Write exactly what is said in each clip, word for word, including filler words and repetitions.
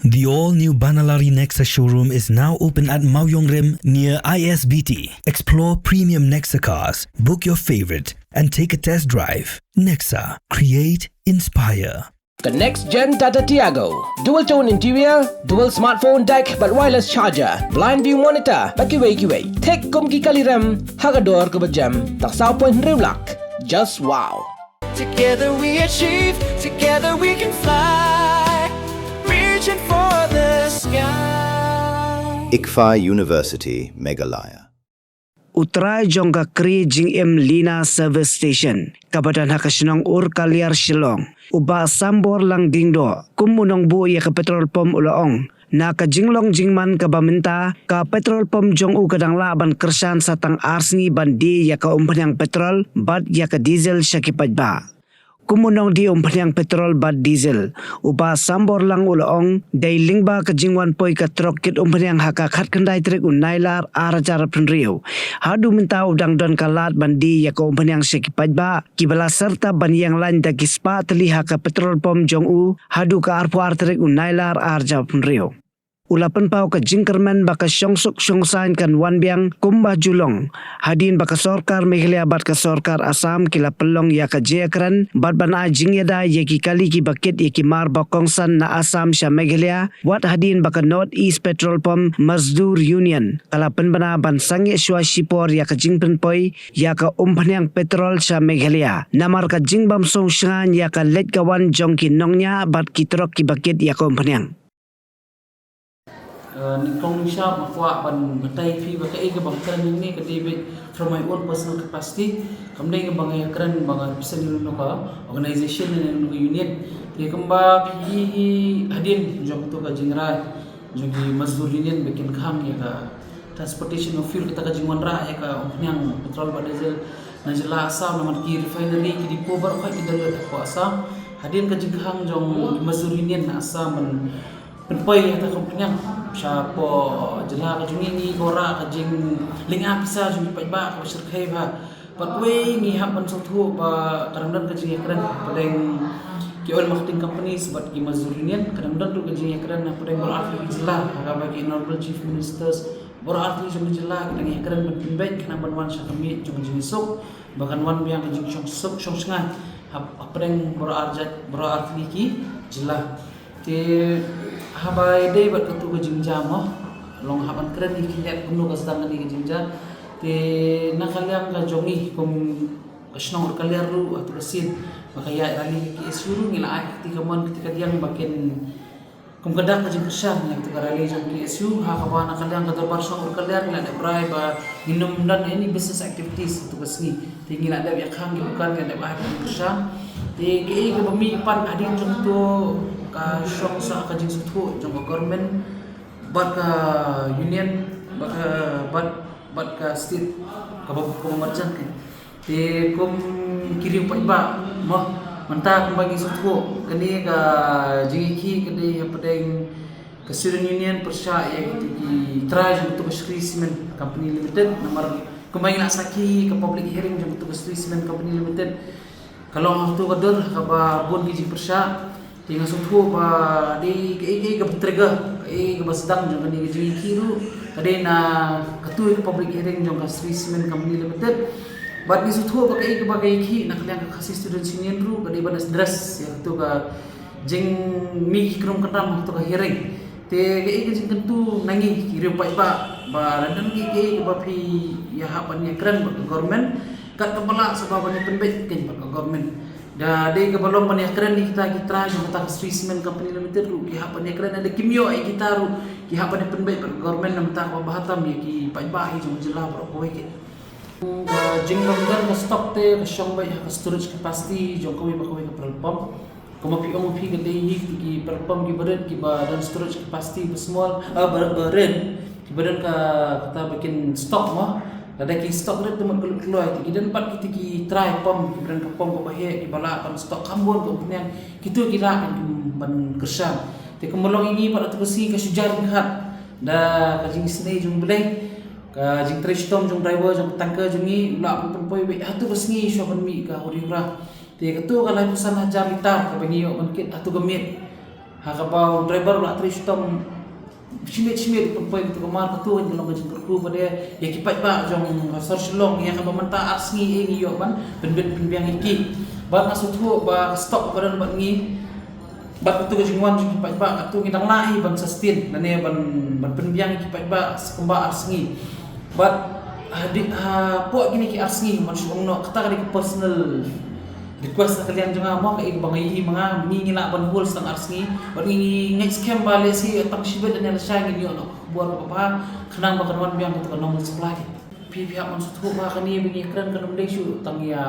The all-new Banalari Nexa showroom is now open at Mawiongrim near I S B T. Explore premium Nexa cars, book your favorite, and take a test drive. Nexa, create, inspire. Ka next gen Tata Tiago. Dual tone interior, dual smartphone deck, bad wireless charger, blind view monitor, bad kiwei kiwei. Thik kum ki kali rem, ha ka dor kaba jem, tang saw point hynriew lak. Just wow. Together we achieve, together we can fly. Reaching for the sky. ICFAI University, Meghalaya. U trai jong ka kri jingim Lina Service Station, kaba don ha ka shnong Urkaliar Shillong, u Bah Sambor Langdingdo, kum u nongbuh ïa ka petrol pump u la ong, na ka jinglong jingman kaba mynta, ka petrol pump jong u ka dang lah ban kyrshan sa tang ar sngi ban die ïa ka umphniang petrol bad ïa ka diesel sha ki paidbah. Kum u nongdie umphniang petrol bad diesel, u Bah Sambor Lang u la ong, dei lyngba ka jingwan poi ka trok kit umphniang ha ka khatkhyndai tarik u Nailar ar hajar arphew hynriew, haduh mynta u dang don ka lad ban die ïa ka umphniang sha ki paidbah kiba la syrtap ban ïeng lain da ki spah tylli ha ka petrol pump jong u haduh ka arphew ar tarik u Nailar ar hajar arphew hynriew. U la pynpaw ka jingkyrmen ba ka shongsuk shongsaiñ kan wan biang kumba ju long, hadien ba ka sorkar Meghalaya bad ka sorkar Assam ki la pynlong ïa ka jingïakren bad ban ai jingïada ïa ki kali kiba kit ïa ki mar ba kongsan na Assam sha Meghalaya, wat hadien ba ka North East Petrol Pump Mazdoor Union ka la pynbna ban sangeh shuwa shipor ïa ka jingpynpoi ïa ka umphniang petrol sha Meghalaya, namar ka jingbym sngewsynei ïa ka leit ka wan jong ki nongñiah bad ki trok kiba kit ïa ka umphniang. Nyngkong nyngshap nga kwah ban batai ïa phi ba kaei kaba nga kren hangne ka dei beit from my own personal capacity. Kam dei kaba nga ïakren ba nga represent ïa kano ka organization ne kano ka union. Te kumba phi i hadien jong kato ka jingrai jong ki Mazdoor Union ba kin khang ïa ka transportation of fuel, kata ka jingwanrah ïa ka umphniang petrol bad diesel na jylla Assam, namar ki refinery, ki depot baroh ki don hapoh Assam. Hadien ka jingkhang jong ki Mazdoor Union na Assam ban pynpoi ïa kata ka umphniang shapoh jylla ka jong ngi, ngi kwah ka jinglynga pisa jong ki paidbah kaba shyrkhei bha. Bad kawei ngi hap ban sngewthuh ba ka dang don ka jingïakren hapdeng ki oil marketing companies bad ki Mazdoor Union, ka dang don ruh ka jingïakren hapdeng baroh artylli ki jylla, ha kaba ki Honorable Chief Ministers baroh artylli jong ka jylla ki dang ïakren ban pynbeit khnang ban wan sha ka miej jong ka jingsuk ba kan wan biang ka jingsuk shongshngaiñ hap, hapdeng baroh arjat, baroh artylli ki jylla. Te haba ïadei bad kato ka jingjia mo, long hap ban kren ïa ki leh kumno ka sdang kane ka jingjia. Te na ka liang ka jong ngi kum ka shnong Urkaliar ruh, hato ka sien ba ka ïaid rally ka K S U ruh ngi la ai ka kti kamon kti kadiang ba kin, kum ka dak ka jingkyrshan ïa kato ka rally jong K S U, ha kaba na ka liang ka dorbar shnong Urkaliar ngi la dep rai ba ngin ym don any business activities hato ka sngi. Te ngi la dep ïakhang ki dukan, ngi la dep ai ka jingkyrshan. Te kaei kaba mih pat hadien jong kato ka shong sah ka jingsngewthuh jong ka government bad ka union bad ka, bad, bad ka state kaba, kaba marjan ka. Te kum ki riew paidbah mo, mynta kumba ngi sngewthuh kane ka jingïakhih ka dei hapdeng ka Student Union pyrshah ïa kito ki trai jong kato ka Shree Cement Company Limited, namar kumba ngi la sakhi ka public hearing jong kato ka Shree Cement Company Limited ka long ha kato ka dur kaba bun ki jingpyrshah. Te nga sngewthuh ba dei kaei kaei kaba trigger, kaei kaba sdang jong kane ka jingïakhih ruh ka dei na kato ka public hearing jong ka Shree Cement Company Limited. Bad ngi sngewthuh ba kaei kaba ka ïakhih na ka liang ka Khasi Students Union ruh ka dei ban address ïa kato ka jingmih ki kynrum kynram ha kato ka hearing. Te kaei ka jingkyntu na ngi ki riew paidbah ba lada don kaei kaei kaba phi ïa hap ban ïakren bad ka government, kat kaba lah shuwa ban ïa pynbeit keiñ bad ka government. Da dei kaba long ban ïakren ïa kita ki trai jong kata ka Shree Cement Company Limited ruh ki hap ban ïakren, lada kim ïoh ïa kita ruh ki hap ban ïa pynbeit bad ka government na bynta kaba bha tam ïa ki paidbah hi jong ka jylla baroh kawei. Ka jingbym don ka stock te ka shong beit ha ka storage capacity jong kawei pa kawei ka petrol pump. Kumba phi ong phi ka dei hi ki petrol pump kiba rit kiba don storage capacity ba small, ah, ba, ba rit, kiba don ka, kata ba kin stock mo. Lada ki stock rit te mut ka lut kloi, te ki don pat kita ki trai pump kiba don ka pump kaba heh kiba lah ban stock kham bun ka umphniang, kito ki lah ban, ban kyrshan. Te kumba long ïa ngi pat hato ka sngi ka shu jia ryngkat da ka jingisynei jong U Blei, ka jingtrei shitom jong driver jong ka tanker jong ngi, u lah ban pynpoi beit hato ka sngi shuwa ban mih ka huri hura. Te kato ka laiphew san hajar litar kaba ngi ïoh ban kit hato ka miet, Ha kaba u driver u la trei shitom shimet shimet u pynpoi katu ka mar, katu ka long ka jingkyrkhu pat ïa ki paidbah jong ka sor Shillong, ïa kaba mynta ar sngi ngi ïoh ban pynbit pynbiang ïa ki. Bad nga sngewthuh ba ka stock ba don bad ngi bad katu ka jingwan jong ki paidbah, katu ngi dang lah hi ban sustain lane ban, ban pynbiang ïa ki paidbah kumba ar sngi. Bad hadien, hapoh kine ki ar sngi, man shu ong noh, kata ka dei ka personal request na ka liang jong nga mo, kaei kaba nga ïohi ma nga, ngi ngi lah ban hold tang ar sngi. Bad ngi ngi ngeit skhem ba lehse tang shibit lane lashai ngin ïoh noh ka khubor kaba bha, khnang ba kan wan biang katu ka normal supply. Phi, phi hap ban sngewthuh ba kane ba ngi kren kan ym dei shuh tang ïa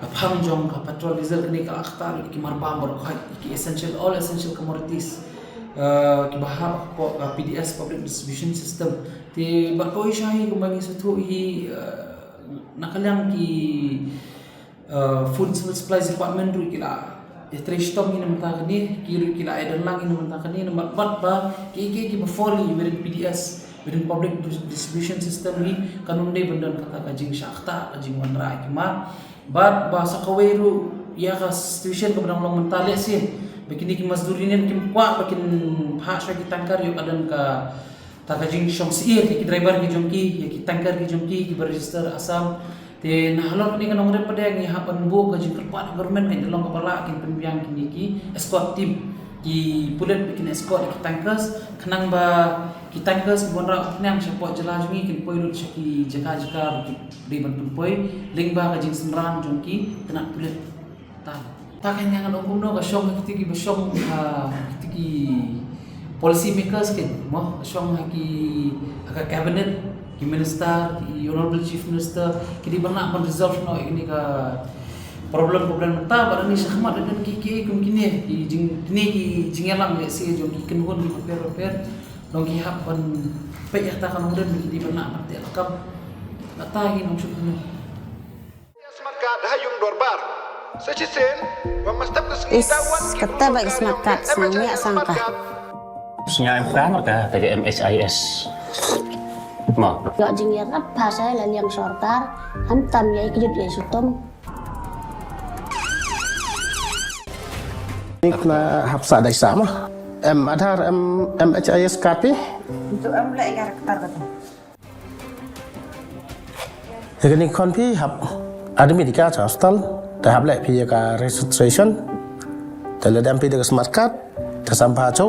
ka phang jong ka petrol, diesel, kane ka la kata ruh ki marbam baroh khoit, ki essential, all essential commodities, eh, kiba hap hapoh ka P D S, Public Distribution System. Te bad kawei sha hi kumba ngi sngewthuh hi, eh, na ka liang ki, eh, Food and Civil Supplies Department ruh ki la ïatrei shitom hi na bynta kane, ki ruh ki la ïadon lang hi na bynta kane, namar bad ba ki, ki, kiba fall hi within P D S, within Public Dis-, Distribution System hi, kan ym dei ban don kata ka jingshah ktah, ka jingwanrah ïa ki mar. Bad ba sa kawei ruh ïa ka situation kaba dang long mynta, lehse ba kine ki Mazdoor Union kim kwah ba kin phah shuwa ki tanker, ïoh ka don kata ka jingshong syier ïa ki driver ki jong ki, ïa ki tanker ki jong ki, kiba register Assam. Te na halor kane ka nongrim pat de ngi hap ban buh ka jingkyrpad government, kan long kaba lah kin pynbiang kine ki escort team, ki pulit ba kin escort ïa ki tankers, khnang ba ki tankers kiba wanrah umphniang shapoh jylla jong ngi kin poi lut sha ki jaka jaka ba ki dei ban pynpoi, lyngba ka jingsynran jong ki tnat pulit. Ta, ta ka, ngan ong kumno, ka shong ha kito kiba shong, ha kito ki policy makers, kan mo, ka shong ha ki, ha ka cabinet, ki minister, ki honorable chief minister, ki dei ban lah ban resolve noh ïa kane ka problem, problem mynta. Bad lane shakhmat lane ki, ki kum kine ki jing, kine ki jingïalam lehse jong ki kynhun kiba pher bapher, long ki hap ban peit ïa kata ka nongrim, ki dei ban lah ban teh lakam. Kata ngi ong shuh kumne. Smartcard ha yung dorbar. Sa shisien, wa mastap ka sngi. Is, da wan ki kata ba ka smartcard, snang ïa sang ka. Sngewbha em ka, ka M H I S. Ma. Ïoh jingïarap pha sa la liang sorkar, ham tam ïa ki jut ïa sutum. Nik na hap sa dai sa ma. Em Aadhaar, em M H I S card phi. Untuk em leh ïa ka rektar kata. Te kane khon phi hap admit ïa ka cha hospital, te hap leh phi ïa ka registration, te lada em phi da ka smart card, te sam pha cho.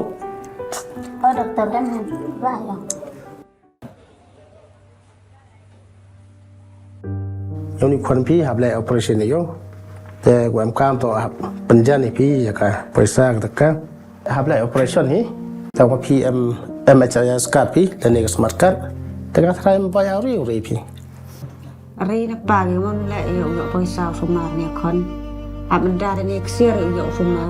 Oh, doktor, dem phi ba ïa. Ïa une khon phi hap leh operation ïa u. Te u em kam to hap pynjan ïa phi ïa ka poisa ka, ka. Hap leh operation hi. Te wa phi em M H I S card phi, lane ka smart card. Te ka thrai em bai auri uri phi. Ri na pa ngi mon leh ïa u ïoh poisa u sumar ne khon. Hap mendar ne ksiar ïa u ïoh sumar.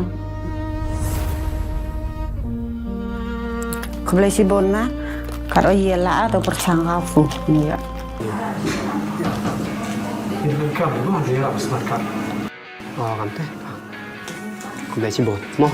Khublei shibun ma. Kat o ïa la a do perchang ka fu. Ïa. Ini kan ma dia smart card. Oh, kan te. Khublei shibun. Mo.